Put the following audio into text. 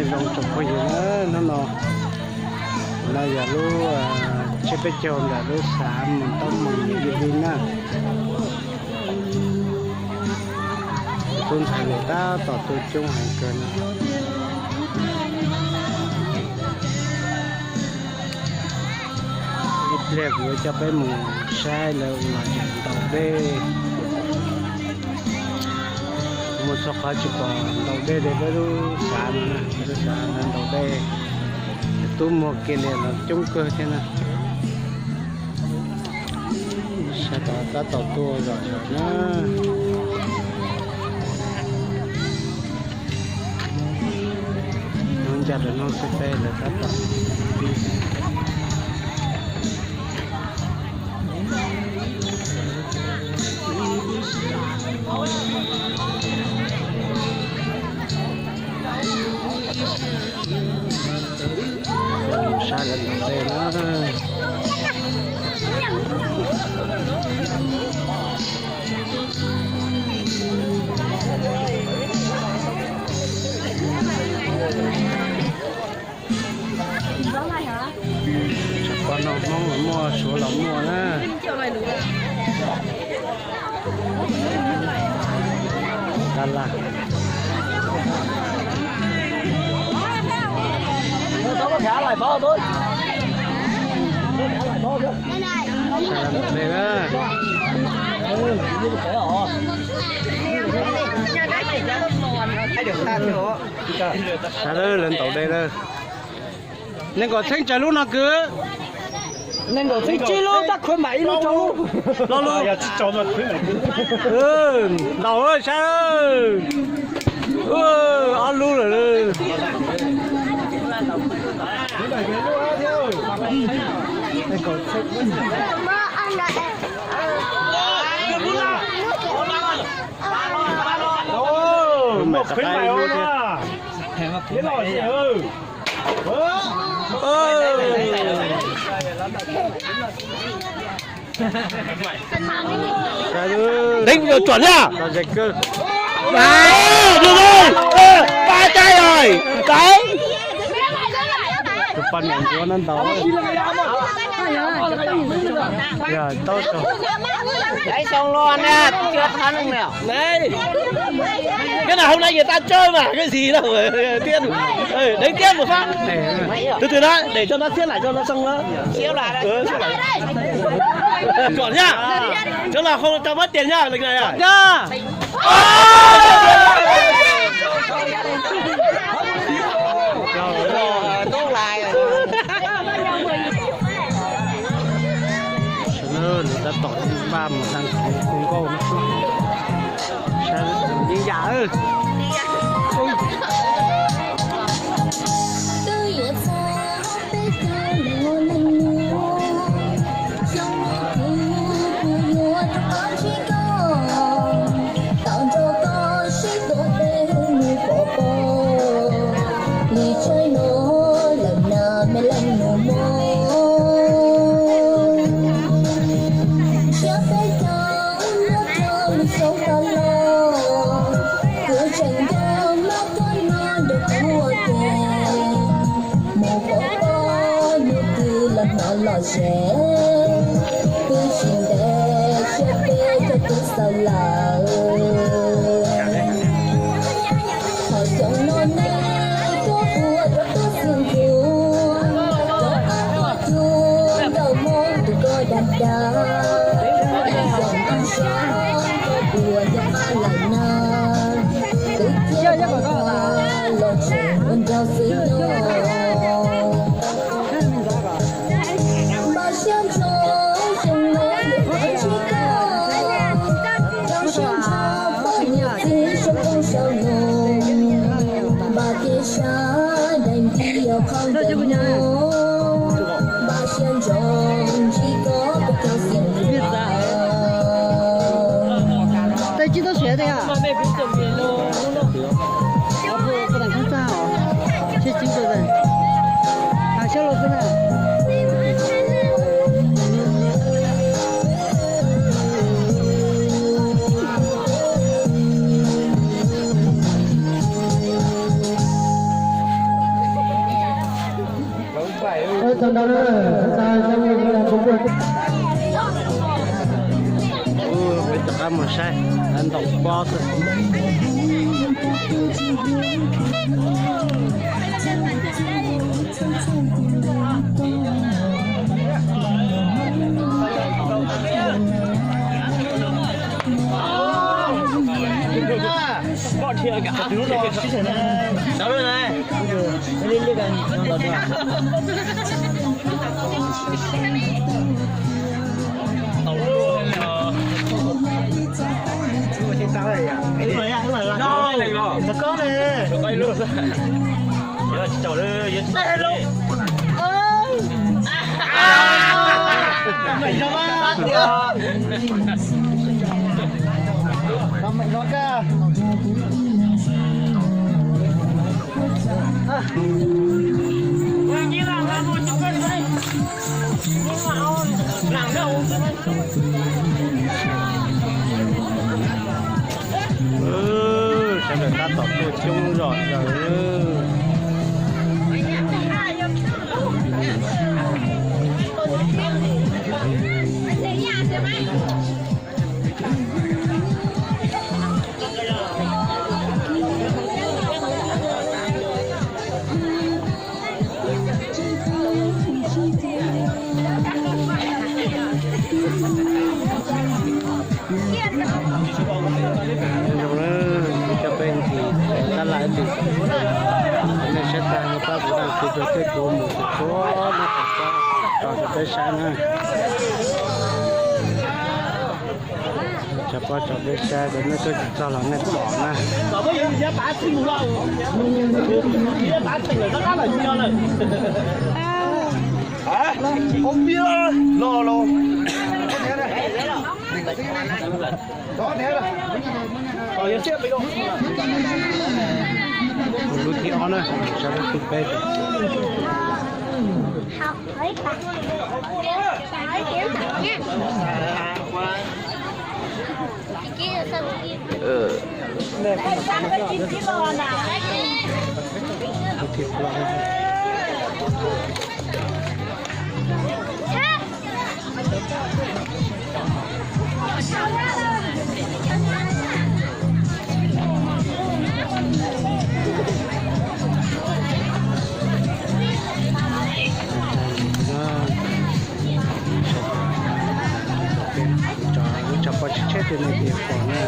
Zoo tsoom phooj ywg na, hnub no, no yog lub tsiab peb caug ntawm lub xav mus tau mus nim li li na. Tub ntxhais lawv tab tom tuaj coob heev kawg no. Ib pliag kuv yuav coj peb mus saib lawv ua los ntaus dej. Mus txog qhov tsis pom ntaus dej li peb lub xav no, peb lub xav no ntaus dej, tub muag kiag li los coob kawg thiab na. Sab tod tab tom tuaj zom zaws na. Hnub ncaj rau hnub xib feb lawv tab tom pib. Sab lawv ntawm tej na. Tsam ko no Hmoob los muaj, Suav los muaj na. Tab laj. Sawv daws lawv ntaus dej lawm. Nees nkaum txheeb tsawg lub no kwv? Nees nkaum txheeb tsib lub, tab khuv mam ib lub rau lub. Lo lub. Ntaus sab. Ob lub lawm. Muaj khwv mais ua na. Deev, tsuam thiab. Pab tsaib os, deev. Tus poj niam ntsuav no ntaus. Yog tau tus. Cái nào hôm nay người ta chơi mà cái gì đâu. Tiếp. Đấy, tiếp một phát. Từ từ đó, để cho nó siết lại cho nó xong đó. Chuẩn nhá. Chỗ nào không cho mất tiền nhá, lịch này à. Sawv daws tab tom pab mus tag kuv kuj nkauj no. Sawv daws yeej yam. Mus pom pob nus twg los hnov lom zem, twb tsis ntev siab peb cov tub xaus lawm. Qhov xyoo no nej tuaj ua rau tub xwb nkuv, rau qab tuaj cuag nraug Hmoob tus ko dag dag, xyoo no sab koj puas nco qab lawm na, twb thiab los tseem ua nraug xwb no. Npaj siab ntso xyoo no lwm qhov tsis koj, npaj siab ntso poj niam txiv sau ntoo sau noo, npaj tias sab dais nti yog qhov ncauj nyob, npaj siab ntso ntsib koj peb cov xib hwb. Tsis tau siav tias. Ua tau khab txaj os, tsis tsis tau tag. Hais siab luag xwb na. Peb rov qab mus saib, ntaus pob xwb. Sawv daws tab tom tuaj coob zog zaws. Zoo na, coj peb nqhis tab laj ib ntsis, nej saib tag no pab kuv đăng ký rau thiab, kuv mus txog txhua lub qhov txob tso rau peb saib na. Tso pab tso peb saib, nej tuaj tsis txog los nej pom na. Lub thib ob na, saib lub thib peb. Lub tshav pob tsis tsheb twg nej tis pom na.